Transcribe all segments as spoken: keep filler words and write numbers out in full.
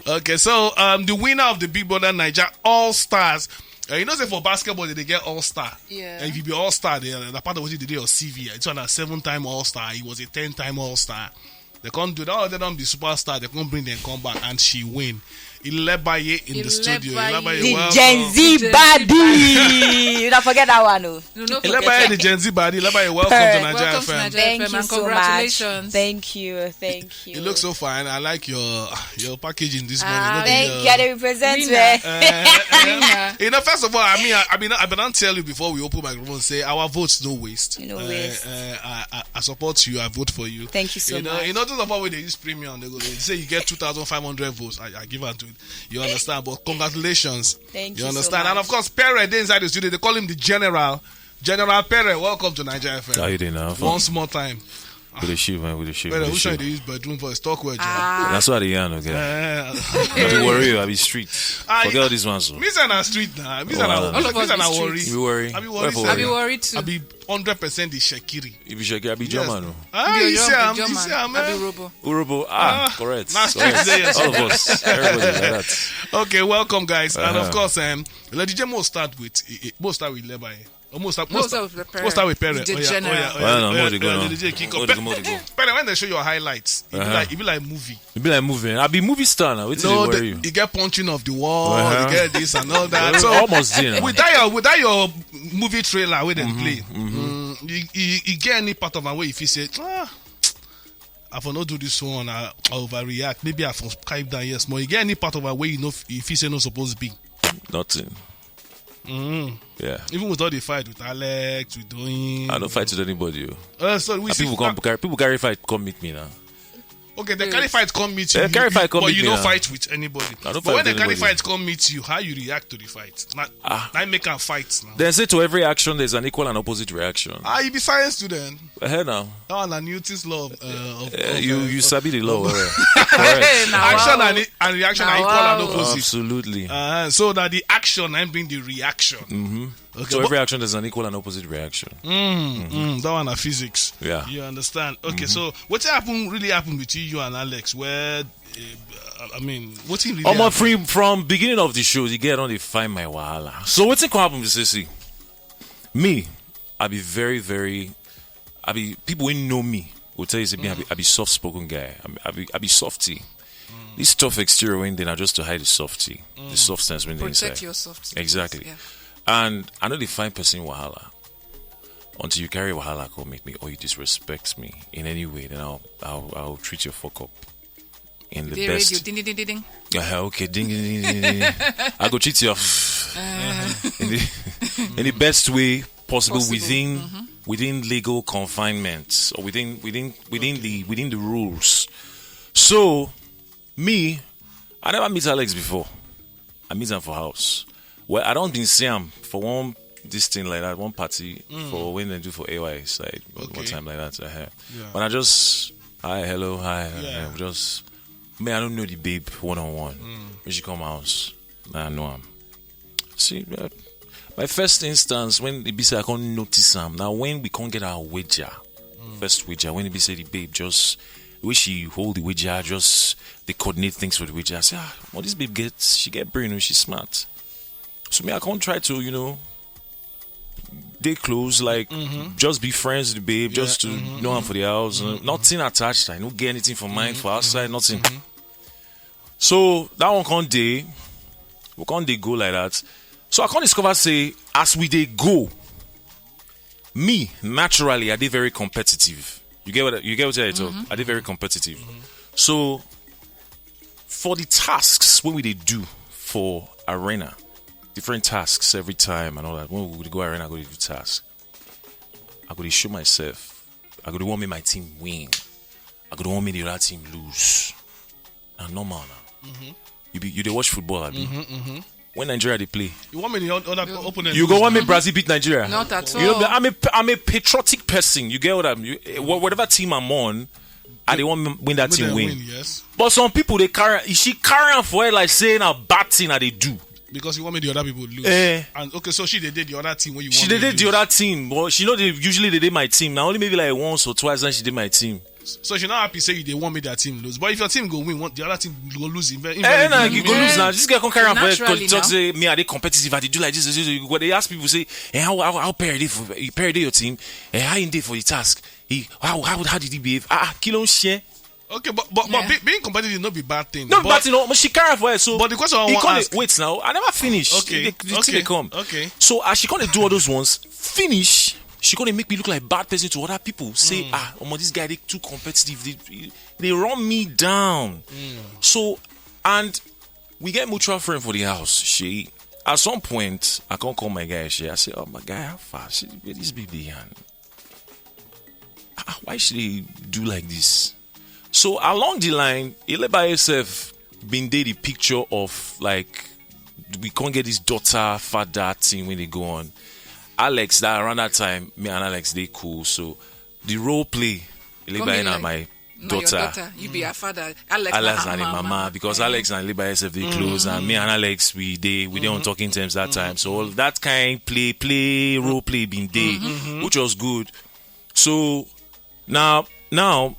Okay, so um, the winner of the Big Brother Naija All Stars. Uh, you know, say for basketball, they get All Star. Yeah. And if you be All Star, they are part of what you did your C V. It's on a seven time All Star. He was a ten time All Star. They can't do that. All of them don't be superstar. They can't bring them come back, and she win. Ilebaye in the studio. Ilebaye. Ilebaye, The welcome. Gen Z body. You don't forget that one, oh. No, no, Ilebaye, the forget. Gen Z body. Ilebaye, welcome Hey. to Nigeria Welcome to F M. Nigeria Thank F M you and so much. Congratulations. Thank you. Thank you. You look so fine. I like your your packaging this morning. Ah, Look Thank at you. I dey represent Winner. well. Uh, Winner. you know, first of all, I mean, I, I mean, I've been trying to tell you before we open microphone. Say our votes no waste. No Uh, waste. Uh, I, I, I support you. I vote for you. Thank you so you know, much. You know, those of all where they use premium, they go. They say you get two thousand five hundred votes. I, I give out to it. You understand? But congratulations. Thank You you so understand? And much. Of course, Pere dey inside the studio. They call him the general. General Pere, welcome to Nigeria F M. How you doing now? One small time. With the shoe, man. With the shoe. Pere, With the who shoe. Should they use bedroom voice? Talk well, General. Ah, That's why the yarn, okay. Uh, I be worry, I be street. I- Forget all these ones. So. Me say na street now. Me say na Wow. All of me us say na be worry. street. You worry. I be worry. Wherefore Say, I be worried too. I be hundred percent the shekiri. If you shake, I be Yes. German. Oh. Ah, Be you a see, German, I'm, you German. see, I'm, I be eh? Robo. Urobo. Ah, Ah, correct. na street Correct. dey, yes. All of us. Everybody like that. Okay, welcome, guys. And of Uh-huh. Course, um, Lady J Mo start with eh, eh, Mo start with Lebaye. Mo start, Mo start with Pere. Mo start with Pere. With the Oh, yeah, general. Oh, yeah, oh, Well, yeah, no, oh, more yeah, to oh, go yeah, now. Lady J, kick More off. to go, more to go. Pere, when they show your highlights, you be Uh-huh. like, you be like movie. It be like moving. I be movie star now. Wait till No, they the, worry you. You get punching of the wall. Uh-huh. You get this and all that. Well, So almost there now. With that, your, with that your movie trailer where they play, mm, you, you get any part of my way if you say, ah, I for not do this one. I, I overreact. Maybe I for pipe down. Yes, more. You get any part of my way you know if you say no supposed to be. Nothing. Mm. Yeah. Even with all the fight with Alex, with Doyin. I don't fight with anybody. Oh. Uh, so we And see people come carry, people carry fight come meet me now. Okay, they carry fight come meet you. They carry fight come But meet you me don't now. Fight with anybody. I don't But fight when they with carry anybody. Fight come meet you, how you react to the fight? Not, Ah. Not make a fight now. They say to every action there's an equal and opposite reaction. Ah, you be science student. Ahead now. That one na Newton's law of, uh, of, Uh, of, you uh, you of- sabi the law. Well. Correct. Now, Action wow. and, and reaction Now, are equal and wow. Opposite. Absolutely. Uh, so that the action and bring the reaction. Mm-hmm. Okay, To but- every action there's an equal and opposite reaction. Mm, mm, that one are physics. Yeah. You understand? Okay, so what happened really happened between you and Alex? Where, uh, I mean, what really Omo, happened? free from beginning of the show, you get on the find my wahala. So wetin come happen be say, see, me, I be very very, I be people wey know me will tell you say me I be, I be soft spoken guy. I be, I be, I be softy. This tough exterior wey dey na just to hide the softy, the soft sense wey dey Protect inside. Your soft. Exactly. Yeah. And I no dey find person wahala until you carry wahala come meet me or you disrespect me in any way. Then I'll I'll, I'll treat you fuck up in the They best. Radio. Ding, ding, ding, ding. Uh, okay, ding, ding, ding, ding, ding. I go treat you off in, the, in the best way possible, Possible. Within within legal confinement or within within within the within the rules. So me, I never meet Alex before. I meet him for house. Well, I don't been see him for one this thing like that, one party for when they do for A Y side, one, one Okay. Time like that. Uh-huh. Yeah. But I just hi, hello, hi, Yeah. uh, just me. I don't know the babe one on one. When she come house, I know him. See, uh, my first instance when the B C I can't notice him now when we can't get our wager. First wager when the B C I the babe just wish she hold the wager, just they coordinate things with the wager. I say, ah, well, this babe gets she get brain, oh, she's smart. So me, I can't try to you know they close like just be friends with the babe, just to know him for the house. Uh, nothing attached. I don't get anything for mine for outside, nothing. So that one can't day, we can't they go like that. So I can't discover say as we they go, me naturally I did very competitive. You get what you get what I talk? I did very competitive. So for the tasks what we they do for arena, different tasks every time and all that. When we go arena, go do tasks. I go to show myself. I go to want me my team win. I go to want me the other team lose. Na normal now. You be you dey watch football, abi? When Nigeria dey play, You want me the other opponent? You go want me Brazil beat Nigeria? Not at You know, all. I'm a I'm a patriotic person. You get what I'm? You, eh, wha- whatever team I'm on, I dey want me win that Make team them win. Win, yes. But some people they carry she carry am for her like saying a bad thing that they do. Because you want me the other people lose. Eh. And okay, so she they did the other team when you She want dey me dey to the lose. Other team, but she know they usually they dey my team. Now only maybe like once or twice when she dey my team. So she not happy say you dey want make their team lose. But if your team go win, one, the other team go lose. Inve- Eh, na invariably. you go lose now. This girl come carry am for head. Naturally Talk now. Say me, I dey competitive. I dey do like this. This, this, this. They ask people say, eh, how how how Perry dey for Perry dey your team? Eh, how he dey for the task? He how how how did he behave? Ah, ah, kí ló ń ṣe? Okay, but but, but be, being competitive not be bad thing. No, but, but you know, she carry am for head. So But the question I he wan come dey- ask- Wait now, I never finish. Okay, the, the okay, thing dey come. Okay. So as she come dey do all those ones, finish. She come dey make me look like bad person to other people. Say, ah, omo, this guy dey too competitive. They, they run me down. So, and we get mutual friend for the house. She at some point I can't call my guy. She I say, oh my guy, how far? She where this baby and ah, why she dey do like this? So along the line, Eleba herself been dey the picture of like we can't get this daughter father thing when they go on. Alex, that around that time, me and Alex they cool. So the role play, Eleba Come and like- my No, your daughter. Daughter. You be her father. Alex, Alex na and her him mama, because Eh. Alex and Liba S F they close and me and Alex we they we dey on talking terms that time. So all that kind play play role play been day, which was good. So now now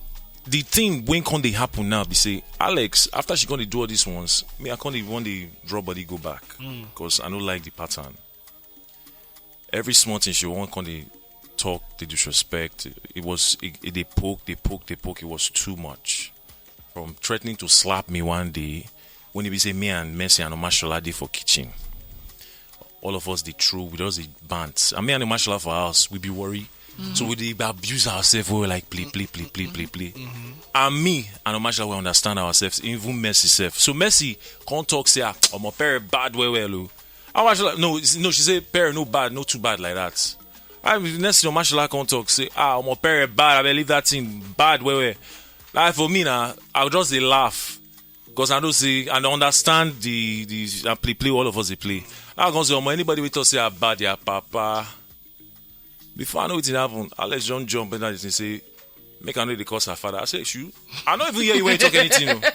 the thing when can they happen now be say Alex after she gonna do all these ones, me I can't even the draw body go back because I don't like the pattern. Every small thing she want come dey talk, dey disrespect. It was it, it dey poke, dey poke, dey poke. It was too much. From threatening to slap me one day when he be say me and Mercy and Omashola dey for kitchen. All of us dey throw, we just dey bant. And me and Omashola for house, we be worry. So we dey abuse ourselves. We were like play, play, play, play, play, play. And me and Omashola we understand ourselves, even Mercy self. So Mercy can't talk say ah, omo Perry bad well well o. Omashola no it's- no she say Perry no bad, no too bad like that. I mean, next thing Omashola can't talk say ah omo Perry bad. I believe that thing bad well well. Like for me now, I'll just dey laugh because I don't see and understand the the I play play all of us they play. I can't say omo anybody we talk say ah bad their papa. Before I know wetin happen, Alex John jump and he say, make I know the cause her father. I say, shoot. I don't even hear you when you talk anything. No.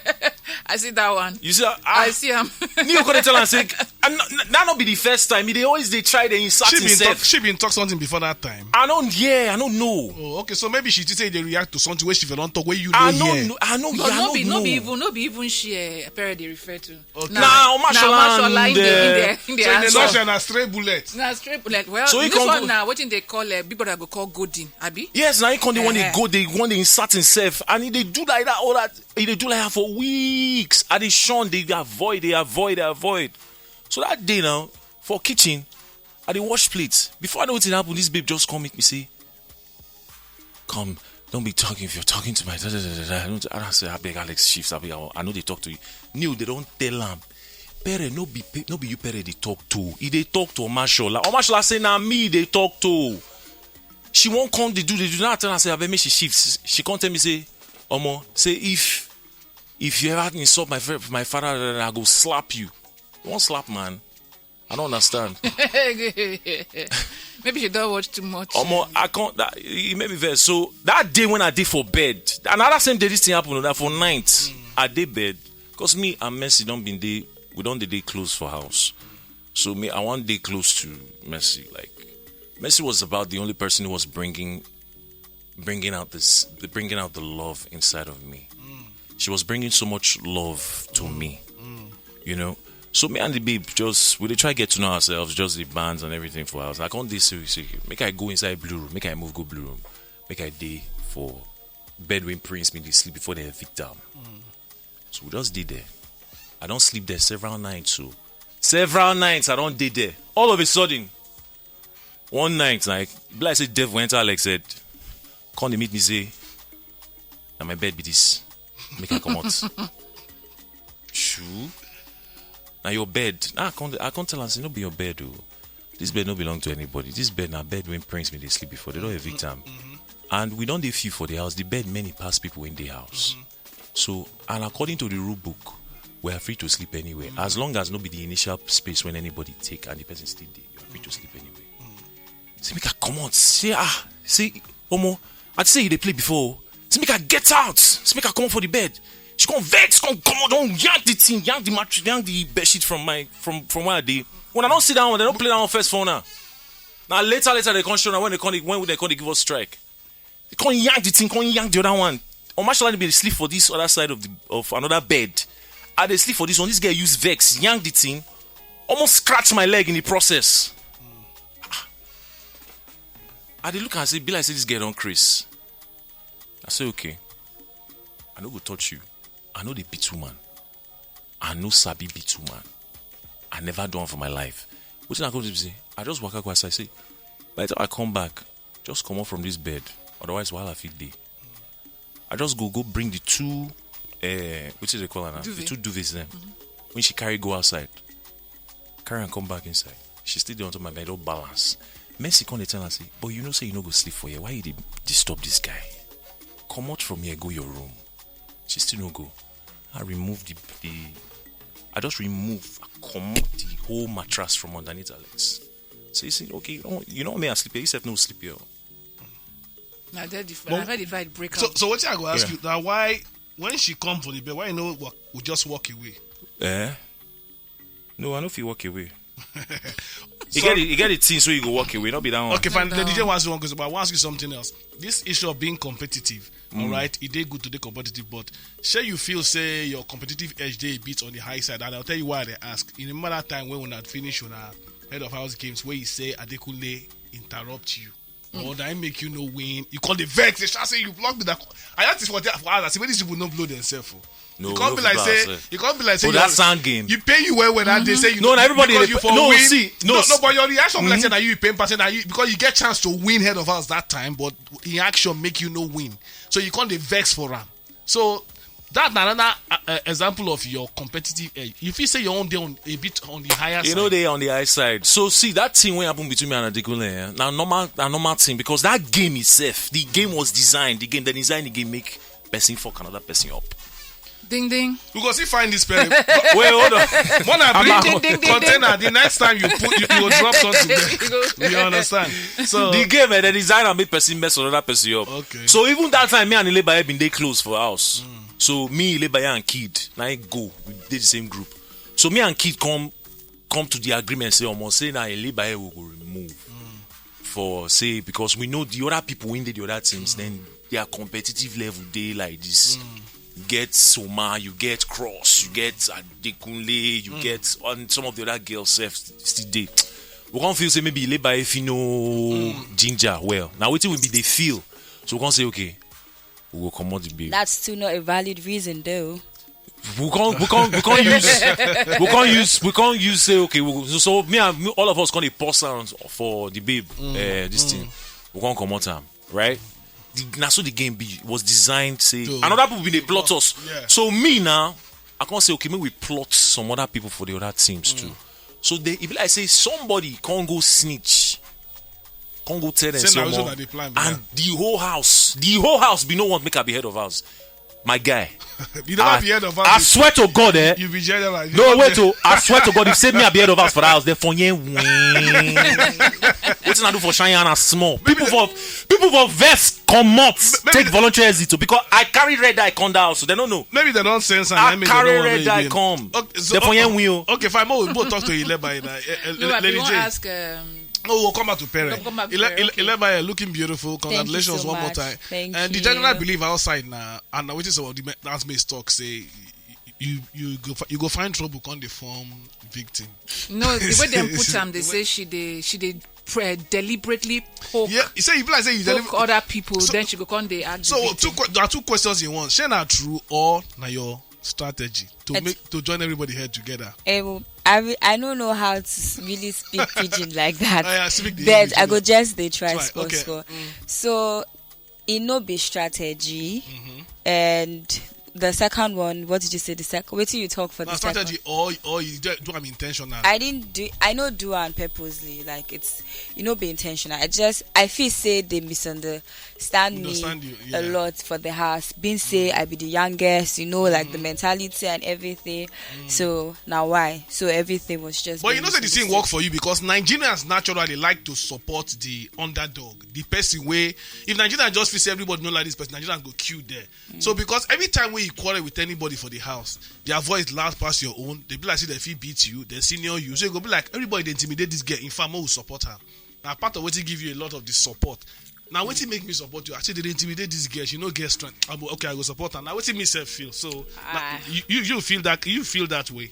I see that one. You see, ah, I see him. Neo could tell and say, and n- n- that not be the first time. He dey always they try to insult She been himself. talk, she been talk something before that time. I don't, yeah, I don't know. Oh, okay, so maybe she did say they react to something where she don't talk where you know I don't here. Know. I know. No, I no don't be know. no be even no be even she uh, Perry dey refer to. Okay. Nah, Omashola Omashola and, in the uh, in the in the So in a answer. nutshell, na stray bullet. Na straight bullet. Well, So he this come one go- now, wetin they call uh, Big Brother go call Godin, Abi? Yes, now he come the one they Eh. go, they want they insult himself, and he they do like that all that. He they do like that for weeks. And they shun, they avoid, they avoid, they avoid. So that day now, for kitchen, I dey wash plates. Before I know what happen, this babe just come meet me say, come, don't be talking. If you're talking to my da, da, da, da, da, I don't, I don't say I beg Alex shifts. I beg, I know they talk to you. New, they don't tell him. Perry, no be pe- no be you Perry they talk to. He they talk to Omashola. Omashola say na me they talk to. She won't come. They do they do not tell her say I beg me she shifts. She can't tell me say, Omo, say if if you ever insult my friend, my father, then I go slap you. You won't slap man. I don't understand. Maybe she don't watch too much. Omo, I can't. That, it made me vex. So that day when I did for bed, another same day this thing happened. That for night, I did bed. Cause me and Mercy don't been day. We don't dey close for house. So me, I want day close to Mercy. Like Mercy was about the only person who was bringing, bringing out this, the bringing out the love inside of me. She was bringing so much love to me. You know. So me and the babe just we dey try get to know ourselves, just the bands and everything for us. I can't this serious. Make I go inside blue room. Make I move go blue room. Make I day for bed when prince me they sleep before they evict them. So we just did there. I don't sleep there several nights. So several nights I don't did there. All of a sudden, one night like be like say devil enter Alex head. Come dey meet me say, na my bed be this. Make I come out. Shoo. Na your bed. Ah, I can't, I can't tell am say no be your bed o. This bed no belong to anybody. This bed na bed when prince me dey sleep before. They don't evict am. And we don't dey few for the house. The bed many pass people in the house. So, and according to the rule book, we are free to sleep anywhere as long as no be the initial space when anybody take and the person still dey. You are free to sleep anywhere. Say make I come out. Say ah, say omo, I say you dey play before. Say make I get out. Say make I come out for the bed. She come vex, come come out, don't yank the thing, yank the mattress, yank the bed sheet from my from from where I dey. When I don't sit down, they don't play that one first for now. Now later later they come show now when they come when they come they give us strike. They come yank the thing, come yank the other one. Omashola be dey sleep for this other side of the of another bed. I dey sleep for this one. This girl use vex, yank the thing, almost scratch my leg in the process. I dey look and say, be like say this girl don craze. I say, okay, I no go touch you. I no dey beat woman. I no sabi beat woman. I never do am for my life. Wetin I come do be say, I just waka go outside say, by the time I come back, just comot from this bed. Otherwise, wahala fit dey. I just go go bring the two, uh, wetin they call am now? The Duvet. Two duvets dem. When she carry go outside, carry am come back inside. She still dey on top my bed, don balance. Mercy come dey tell am say, but you know say you no go sleep for here. Why you dey disturb this guy? Comot from here, go your room. She still no go. I remove the the. I just remove, I comot the whole mattress from underneath her legs. So you say, okay, you know, you know me, I sleep here. You sef no sleep here. Na there the But- na where the fight break So, out. so what I go ask Yeah. you now? Why when she come for the bed, why you know walk, we just walk away? Eh? No, I no fit walk away. You get the, you get the things where you go walk away, not be that one. Okay, fine. That The D J one. Wants to one question, but I want to ask you something else. This issue of being competitive, all right, it dey good to be competitive, but shey you feel say your competitive edge dey a bit on the high side, and I'll tell you why they ask. In a matter of time when we had finished on our head of house games, where you say Adekunle interrupt you. Or that make you no win. You call the vex. They shall say you block me. That I asked this for, for others. See, when these people no blow themselves. Oh. No, You can't no be like people say are, you can't be like say Oh, you're- that sound game. You pay you well when that they say you No, na everybody because dey you pay- for no, win. See, no, no, see- no, but your reaction like say that you pay person that you because you get chance to win head of house that time, but in action make you no win, so you can't dey vex for am. So that na another uh, uh, example of your competitive edge. You feel say your own dey on a bit on the higher You side. know they on the high side. So see that thing wey happen between me and Adekunle, eh? Na normal, na normal thing because that game itself, the game was designed. The game, they designed the game make person fuck another person up. Ding ding. We go see find this person. Wait, hold on. When I bring a- Ding, ding, ding, container, the next time you put, you, you will drop something there. You go- You understand? So The game, eh, they design and make person mess another person up. Okay. So even that time, me and Ilebaye been dey close for house. So me, Ilebaye and Kid, na him go. We dey the same group. So me and Kid come come to the agreement say, almost say na Ilebaye we go remove for say because we know the other people in the, the other teams, then their competitive level dey like this. You get Soma, you get Cross, you get Adekunle, you get and some of the other girls sef still dey. We come feel say maybe Ilebaye fit no ginger well. Now wetin we be dey feel. So we come say okay, we go comot the babe. That's still not a valid reason, though. We can't, we can't, we can't use, we can't use, we can't use. Say okay, we, so, so me and me, all of us gonna pause sounds for the babe. Uh, this thing, we can't come out time, right? The, na so the game be was designed. Say To- another people been dey plot us. Yeah. So me now, I can't say okay, maybe we plot some other people for the other teams too. So they, it be like say somebody can't go snitch, can't go tell them Say say na wetin omo, una dey plan be and that. The whole house, the whole house be no one make I be head of house. My guy, You never I, be head of I house. Swear to God, eh? You be general. You No, come wait, there- oh, I swear to God, if say me I be head of house for that house, then for yen win. Wetin I do for Cheyenne and small. People for people for vest comot, take voluntary exit oh, because I carry red eye come that house, so they don't know. Maybe they don't sense and I then make they carry don't wanna red win eye again. come. Okay, so, They for okay, yen win oh. Okay, fine. Mo, mo talk to you later. Eh, eh, No, I Lady bin wan J. Ask. Um, No, we'll come back to parent. We'll come back to Ile- parent, Ile- okay. Ileba, looking beautiful. Congratulations so one more much. Time. Thank And the you. General believe outside now, and now it is what the housemates talk say. You you go fi- you go find trouble come the form victim. No, the way dem put am, they say she dey she dey pre- deliberately poke Yeah, you say you feel like say you poke deliver. Other people. So- Then she go come dey act. So The two victim. que- there are two questions in one. Shey na true or na your strategy to It's- make to join everybody head together. Eh, well, I, re- I don't know how to s- really speak pidgin like that. Ah, yeah, speak the But English, I go yeah. just dey try Try, small okay. small. So e no be strategy, and the second one, what did you say? The second, wetin you talk for Na the second? Strategy or or you do, do am intentional. I didn't do. I no do am purposely. Like it's, you know, be intentional. I just, I feel say they misunderstand me Understand you, a yeah. lot for the house. Being say I be the youngest, you know, like the mentality and everything. So now why? So everything was just. But you being know say the thing misunderstood. Work for you because Nigerians naturally like to support the underdog, the person wey if Nigerians just feel say everybody no like this person, Nigerians go queue there. So because every time when you quarrel with anybody for the house, their voice loud pass your own. They be like say they fit beat you, they senior you. So you go be like everybody dey intimidate this girl. In fact, more will support her. Now part of wetin give you a lot of the support. Now wetin make me support you? I say they dey intimidate this girl. She no get strength. I go, okay, I go support her. Now wetin me self feel? So now, you, you you feel that you feel that way.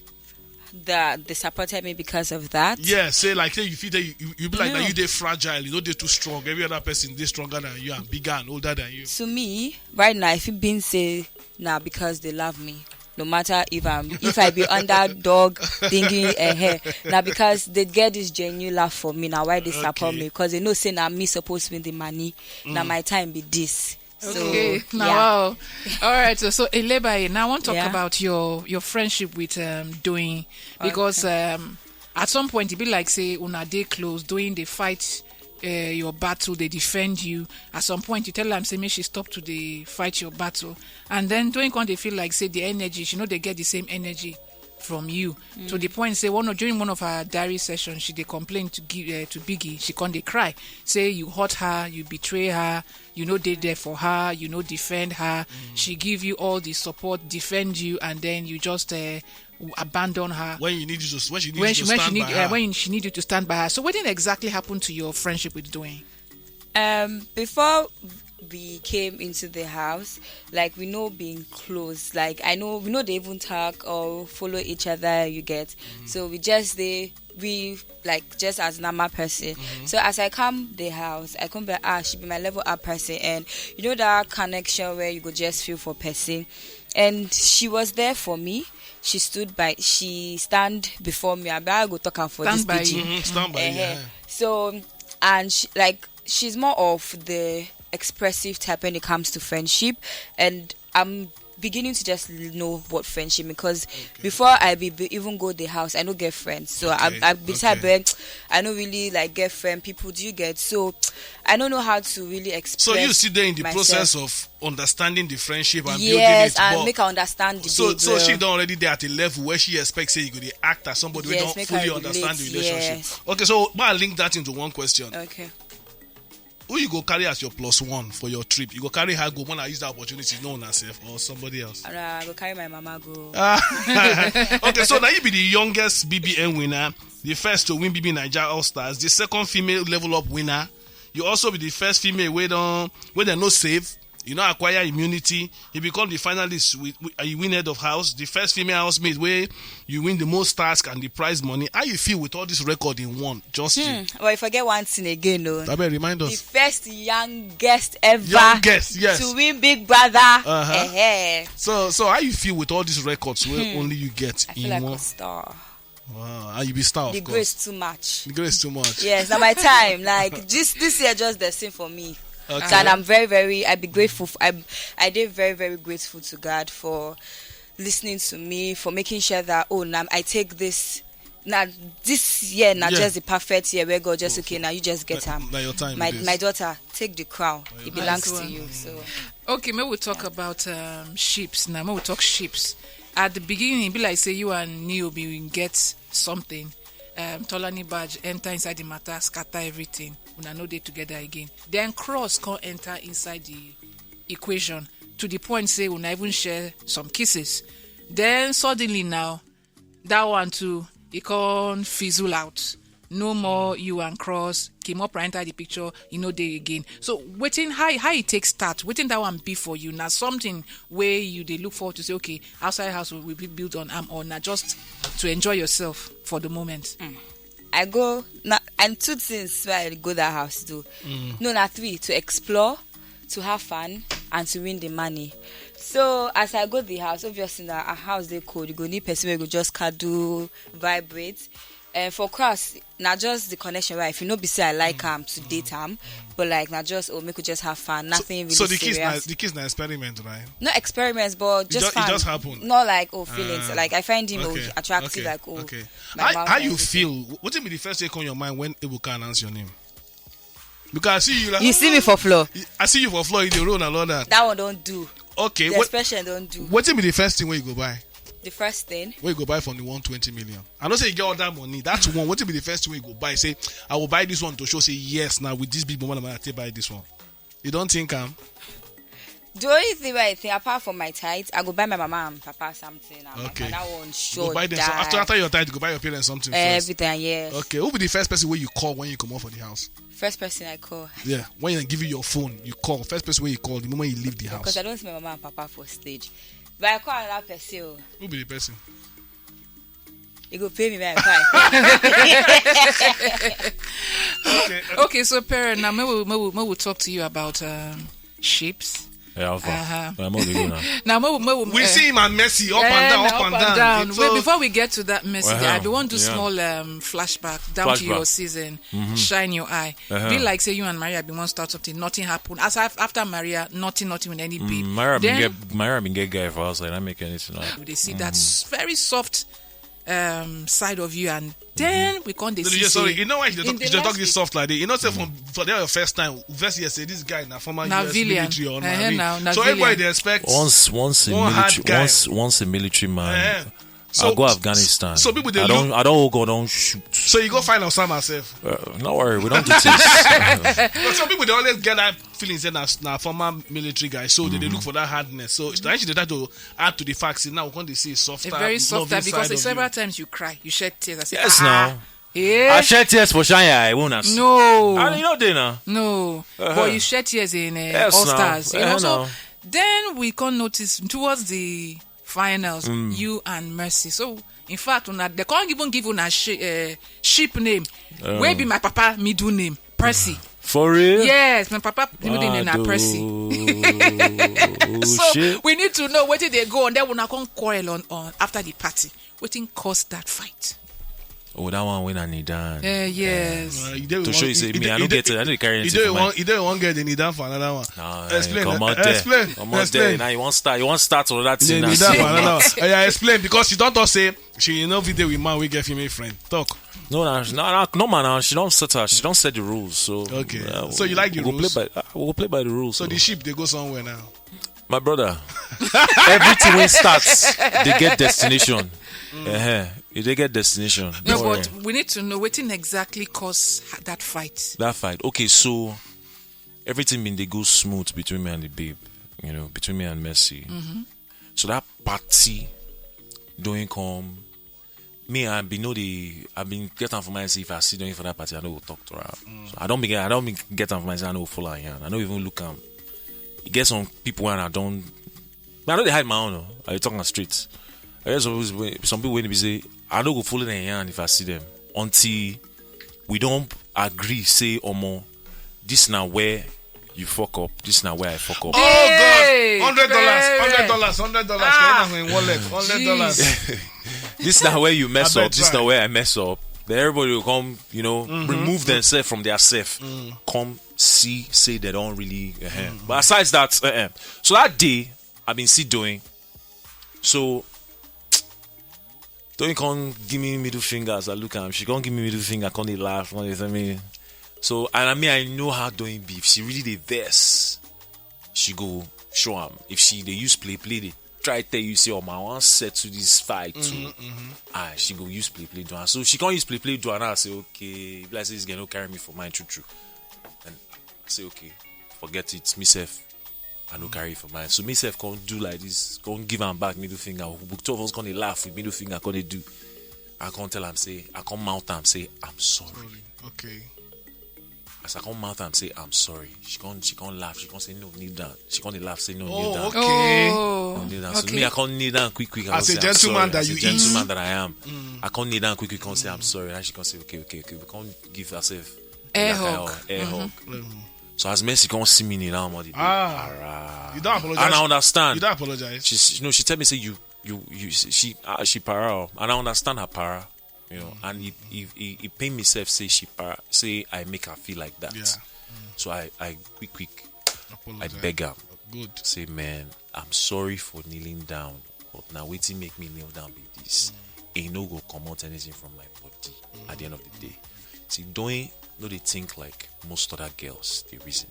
That they supported me because of that. Yeah, say like say you feel that you, you, you be like that you dey fragile, you no dey too strong. Every other person dey stronger than you and bigger and older than you. To me, right now, if you been say now because they love me, no matter if I'm if I be underdog thinking ahead. Now because they get this genuine love for me now, why they support me? Because they know say now me supposed to win the money. Now my time be this. So, okay, now yeah. Wow. All right, so, so Eleba, now I want to talk yeah. about your your friendship with um Doing, because okay. um at some point it be like say una dey close, Doing they fight uh, your battle, they defend you. At some point you tell them say make she stop to the fight your battle, and then Doing come they feel like say the energy, she know they get the same energy from you mm. to the point say one of during one of her diary sessions she dey complain to give uh, to Biggie. She come dey cry say you hurt her, you betray her, you no dey there for her, you no defend her. Mm. She give you all the support, defend you, and then you just uh, abandon her when you need you to when she need when you she, to when stand she need by uh, her. When she need you to stand by her. So what did exactly happen to your friendship with Doing? Um, before we came into the house, like we know being close, like I know we know they even talk or follow each other, you get. Mm. So we just they we like just as normal person. Mm-hmm. So as I come the house, I come be ah she be my level up person, and you know that connection where you go just feel for person, and she was there for me. She stood by, she stand before me. I be I go talk am for stand this by pidgin. Mm-hmm. Stand by uh-huh. Yeah. So and she, like she's more of the expressive type when it comes to friendship, and I'm beginning to just know what friendship because okay. Before I be, be even go the house, I no get friends. So okay. I, I be okay. I no really like get friend people. Do you get? So I don't know how to really express. So you sit there in the myself. Process of understanding the friendship and yes, building it, and make her understand the so so yeah. She don't already there at a level where she expects say you go to act as somebody yes, who don't fully understand the relationship. Yes. Okay, so I link that into one question. Okay. Who you go carry as your plus one for your trip? You go carry her go when I use that opportunity, no one herself or somebody else. Uh, I go carry my mama go. Ah. Okay, so now you be the youngest B B N winner, the first to win B B Naija All Stars, the second female level up winner. You also be the first female wey don wey dem no save. You no acquire immunity. You become the finalist with, with uh, you win head of house, the first female housemaid wey you win the most task and the prize money. How you feel with all this record in one? Just hmm. You. Well, if I get one thing again, no. I bet remind us. The first youngest ever youngest, yes. To win Big Brother. Uh-huh. Uh-huh. So, so how you feel with all these records where hmm. Only you get I in feel like one? A star. Wow, and you be star. The of grace course. Too much. The grace too much. Yes, now my time. Like this, this year just the same for me. Okay. So, and I'm very, very. I be grateful. For, I, I did very, very grateful to God for listening to me, for making sure that oh, now I take this. Now this year, now yeah. Just the perfect year where God just oh, okay. Now you just get time. Now your time. My, my daughter, take the crown. It belongs to you. So. Okay, may we talk yeah. About um, ships now. May we talk ships. At the beginning, it be like say you and Neo be get something. Um, Tolani badge enter inside the matter, scatter everything. Una no dey together again. Then Cross come enter inside the equation to the point say una even share some kisses. Then suddenly now, that one too, e come fizzle out. No more you and Cross came up right enter the picture, you know they again. So waiting how how it takes start, waiting that one be for you. Now something where you they look forward to say, okay, outside house will be built on am or not just to enjoy yourself for the moment. Mm. I go now and two things why I go that house do. Mm. No, not three to explore, to have fun and to win the money. So as I go the house, obviously now a house they cold. You go need person where you go just cuddle, vibrate. And for Cross, not just the connection, right? If you know, be say I like him to date him, but like not just oh, make we just have fun, nothing really so the kids serious. Na, the kids na experiment, right? No experiments, but just it just, it just happened. Not like oh feelings. Uh, like I find him okay, oh, attractive, okay, like oh. Okay. How, how you feel? What be the first thing on your mind when Ebuka announce your name? Because I see you like you see me for floor. I see you for floor. You dey roll and all that. That one don't do. Okay. The what, expression don't do. What be the first thing when you go buy? The first thing. Where you go buy from the one twenty million? I don't say you get all that money. That's one. What be the first thing when you go buy? Say, I will buy this one to show. Say yes. Now with this big money, I take buy this one. You don't think I'm. The only thing I think, apart from my tithe, I go buy my mama and papa something. And my- Okay. and that one Go sure buy them some- after, die. After your tithe, go buy your parents something first. Everything, yes. Okay, who be the first person where you call when you come out for the house? First person I call. Yeah, when you give you your phone, you call. First person where you call the moment you leave the house. Because I don't see my mama and papa for stage. But I call another person. Oh. Who be the person? You go pay me my five. Okay. Okay, so Perry, now maybe we'll, maybe we'll, maybe we'll talk to you about um, ships. Yeah, how far? Uh-huh. Yeah, I'm not gonna. Now maybe, maybe, We uh, see him and Messi up and eh, down, na up and down. Wait, So- before we get to that message, Uh-huh. I be want to do Yeah. small um, flashback down to Flashback. your season. Shine your eye. Uh-huh. Be like say you and Maria be one start something, nothing happen. As af- after Maria, nothing, nothing with any babe. Mm, Maria been Then get Maria been get guy for house. I don't make anything. Like, we dey see that s- very soft um, side of you, and then we can't No, see. no, sorry, Say, you know why you in talk, the you talk last this week- soft like this? You know, say from for their first time, verse here say this guy na former Na U S villain. military or Eh, marine. na- na So villain. Everybody dey expect. Once once a One hard military guy. Once once a military man. Eh. I So- go Afghanistan. so people dey I don't look- I don't go don't shoot. So you go find Osama self. Uh, no worry, we don't do this. But some people they always get that feeling say na, na former military guy, so they, they look for that hardness. So then she dey try to add to the fact say now we come dey see a softer, A very soft loving type because side of several you. Times you cry, you shed tears. I say, Yes, ah, now. Yeah. I shed tears for Shine Eye. I won't ask. No. I know they now. No, but you shed tears in uh, Yes, all now. stars. You Eh, know, so now. Then we can notice towards the finals, you and Mercy. So in fact, una, they can't even give una sh- uh, ship name. Where be my papa middle name? Percy. For real? Yes, my papa middle name na Percy. Oh, So shit. We need to know what did they go on. Then una come quarrel on, on after the party. Wetin cause that fight? Oh, that one when I need down. Uh, yes. Uh, you dey To with show one- you say you me, dey- I you don't dey- get it. I don't carry You anything dey for one, mind. You dey one get the knee down for another one. Nah, Explain. come uh, out there. Explain. Come out there. Explain. Now you want start. You want start another that Yeah, thing. knee Now, down see. for another one. Uh, yeah, explain because you don't talk say she you know video with man we get female friend. Talk. No, no, no, no, no, man. Now she don't set her. She don't set the rules. So Okay. uh, So you like the we go rules? Play by, uh, we go play by the rules. So the ship they go somewhere now. My brother, everything when starts, they get destination. Uh-huh. They get destination. No, Don't worry. But we need to know what exactly caused ha- that fight. That fight. Okay, so everything been they go smooth between me and the babe, you know, between me and Mercy. So that party doing come. Me, I been know the I been get am for mind say if I sit down for that party, I no go talk to her. So I don't begin. I don't be get am for mind say I no go follow her. Yarn. I don't even look am. You get some people when I don't. I know they hide my own. Oh. I talk on streets. I get some people, some people when they be say I no go follow them yarn if I see them until we don't agree. Say omo, this now where you fuck up. This now where I fuck up. Oh Hey, God! Hundred dollars, baby. Hundred dollars, hundred dollars. Ah. Come on, in wallet, hundred dollars. This now where you mess I up. bet This try. Now where I mess up. Then everybody will come, you know, remove themselves from their self. Come see, say they don't really. Uh-huh. But aside that, uh-uh. So that day, I've been see doing. So Doing come give me middle fingers. I look at him. She come give me middle finger. Come they laugh. Come they tell me. So and I mean I know how doing beef. She really the best. She go show him if she they use play play they try tell you say oh my one set to this fight too. Ah, she go use play play do am. So she can't use play play do am. I say okay. If like say this girl no carry me for mine true true. And I say okay, forget it. Me self, I no carry for mine. So me self can't do like this. Can't give am back middle finger. We two of us can't laugh with middle finger. Can't they do? I can't tell am say I can't mount am say I'm sorry. Okay. As I come out and say I'm sorry, she can't she can't laugh. She can't say no, kneel down. She can't laugh, say no, kneel Oh, down. okay. Oh, Kneel down. So okay. Me, I can't kneel down quick quick. I As go a say, "I'm gentleman sorry." that As you a is. Gentleman that I am, I can't kneel down quick quick. Can't say I'm sorry. And she can't say okay, okay, okay. We can't give herself Air like hug. a- air hug. So as Mercy can't see me kneel down, all the day. Ah. Ara. You don't apologize. And I understand. You don't apologize. She, she, no, she tell me say you, you, you. She, ah, she para, and I understand her para. You know, and he, he, he, he pain myself say she para, say I make her feel like that. Yeah. So I, I quick quick, I Apologize. Beg her, Good. Say man, I'm sorry for kneeling down, but now waiting make me kneel down be this. Ain't no go come out anything from my body at the end of the day. See, doing no they think like most other girls. They reason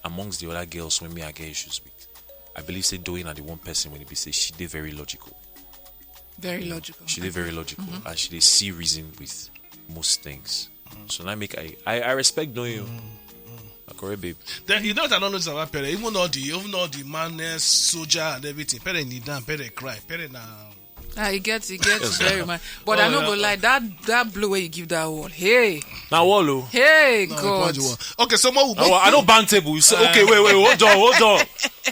amongst the other girls when me I get issues with. I believe say doing are the one person when it be say she they very logical. Very logical. She did very logical and she did see reason with most things. So now make I, I, I respect doing you. A correct babe. Then you know what I don't notice about Pere? Even all the even all the madness, soldier and everything. Pere kneel down, Pere cry, Pere now. Ah, e get e get very much. But I no go lie, that that blow wey you give that wall, hey, Na wall o. Hey, No, God. Ipoju won. Okay, so more. I, wa- I no bang table. You say, okay, wait, wait, hold on, hold on,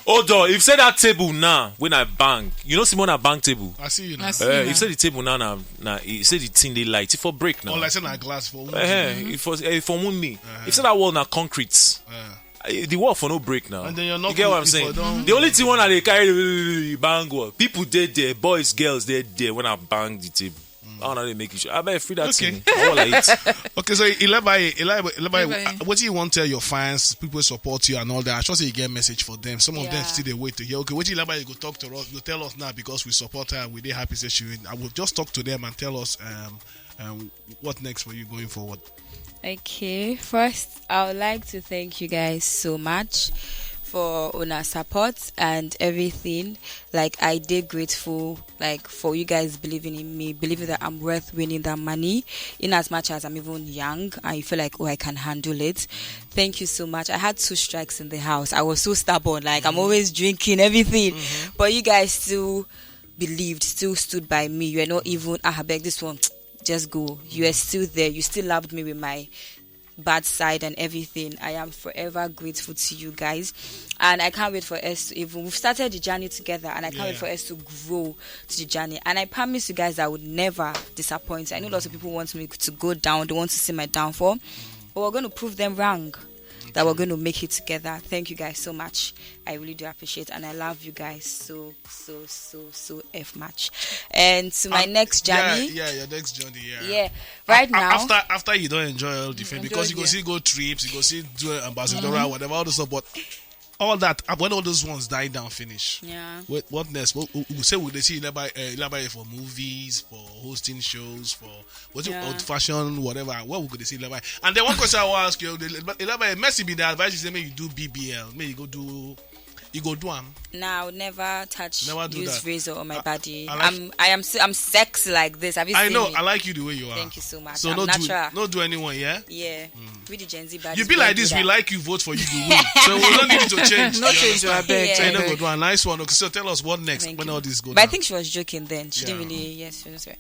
hold on. If you say that table now, when I bang, you know, Simone, I bang table. I see you now. I see Uh, now. If say the table now, now, now, you say the thing they light. If for break now. Unless I glass for one. Eh, if for eh, for wound me. If say that wall now concrete. Uh, Eh, the wall for no break now. And then you're You not get what I'm if you saying? don't- The only thing one that they carry eh, bang wall. People did there, boys, girls, they there when I bang the table. I don't know they make you sure. I bet free that Okay. thing. I want like it. Okay, so Ilebaye, Ilebaye, Ilebaye, Ilebaye. What do you want to tell your fans, people who support you and all that? I sure say you get message for them. Some of them Yeah. Still they wait to hear. Okay, what Ilebaye you go talk to us? You tell us now because we support her. We dey happy say she win. I will just talk to them and tell us um, um what next for you going forward. Okay, first, I would like to thank you guys so much for una support and everything. Like, I did grateful, like, for you guys believing in me, believing that I'm worth winning that money. In as much as I'm even young, I feel like, oh, I can handle it. Thank you so much. I had two strikes in the house. I was so stubborn. Like, I'm always drinking everything, but you guys still believed, still stood by me. You were not even, ah, I beg this one, just go. You are still there. You still loved me with my bad side and everything. I am forever grateful to you guys. And I can't wait for us to even, we've started the journey together, and I can't wait Yeah. for us to grow to the journey. And I promise you guys I would never disappoint. I know lots of people want me to go down, they want to see my downfall, but we're going to prove them wrong. That we're going to make it together. Thank you guys so much. I really do appreciate, and I love you guys so, so, so, so f much. And to my Um, next Yeah, journey, yeah, your next journey. Yeah. yeah, right A- now, After after you don't enjoy all the fame Enjoy because you go there. see go trips, you go see do ambassador or whatever all those stuff. But all that uh, when all those ones die down finish. Yeah. What, what next? What, we, we say we dey see Ilebaye, uh, Ilebaye for movies, for hosting shows, for what's Yeah. it, old fashion, whatever. What we go dey see Ilebaye? And then one question I want to ask you, Ilebaye, Mercy be the advice you say make you do B B L, make you go do, you go do am. Now, never touch Never do use that. razor on my I- body. I like- I'm I am s- I'm sexy like this. Have you I seen know, me? I like you the way you are. Thank you so much. So I'm no natural. do, no do anyone, yeah. Yeah, we the Gen Z body. You be like this. We like you, vote for you, you win. So we don't need you to change. No You change, understand? I beg, So I you don't go beg. do a nice one. Okay, so tell us what next Thank when you. All this go But I down. Think she was joking then. She didn't Yeah. Really, yes, she was right.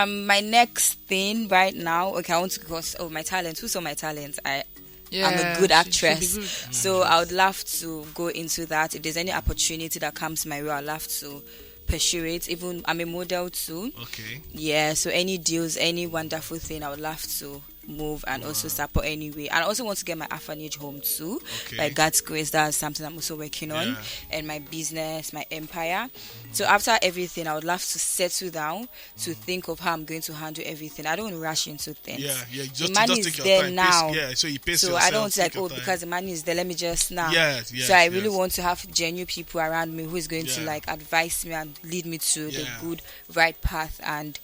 Um, my next thing right now, okay, I want to cross. Oh, my talent. Who saw my talent? I I'm Yeah, a good she- she be actress, good. So I would love to go into that. If there's any opportunity that comes my way, I'd love to pursue it. Even I'm a model too. Okay. Yeah, so any deals, any wonderful thing, I would love to move and also support anyway. And I also want to get my orphanage home too. Okay. By God's grace, that's something I'm also working on. Yeah. And my business, my empire. So after everything, I would love to settle down to think of how I'm going to handle everything. I don't want to rush into things. Yeah, yeah. The Just, money just is take there your time. now. Pace, yeah, so you pace So yourself. I don't want to like, Take your oh, time. Because the money is there, let me just now. Yes, yes, So I really yes. Want to have genuine people around me who is going to Yeah. Like advise me and lead me to the Yeah. Good, right path and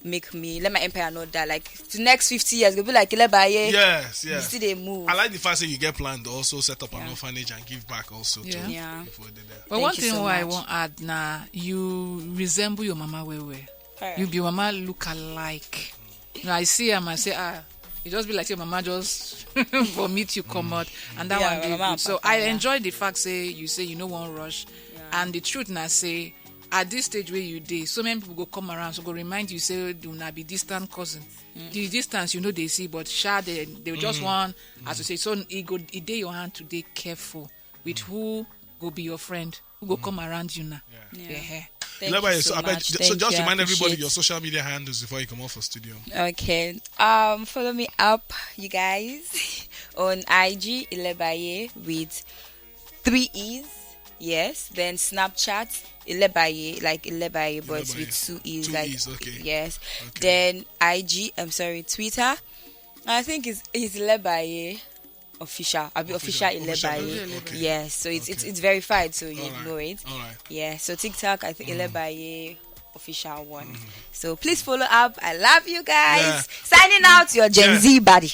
make me let my empire not die. Like the next fifty years, go be like Ilebaye. Yes, You yes. See, they move. I like the fact that you get planned to also set up an Yeah. Orphanage and give back also to Yeah. Yeah. People who did there. But Thank one you thing so why I much. Won't add now, you resemble your mama well well. Correct. You be mama look alike. Now I see am, I say, ah, it just be like your mama just vomit you come out, and that Yeah, one my dey mama good. and So papa, I yeah. Enjoy the fact say you say you no wan rush, Yeah. And the truth na say at this stage where you dey, so many people go come around, so go remind you say you na be distant cousin. The distance you know they see, but sha they they just want associate. So e go e dey your hand to dey careful with who go be your friend, who go come around you now. Yeah. Yeah. Thank Ilebaye, you so, so I beg, much. so Thank just you, I remind everybody appreciate your social media handles before you come off for studio. Okay. Um, follow me up, you guys, on I G Ilebaye with three E's. Yes. Then Snapchat Ilebaye, like Ilebaye, but Ilebaye. With two E's. Two Like E's, okay. Yes. Okay. Then I G. I'm sorry, Twitter. I think it's it's Ilebaye official. I'll be official, Official, Ilebaye. okay. Yes. So it's it's Okay. It's verified, so you All right. Know it. All right. Yeah. So TikTok, I think Ilebaye official one. So please follow up. I love you guys. Yeah. Signing out, your Gen Yeah. Z body.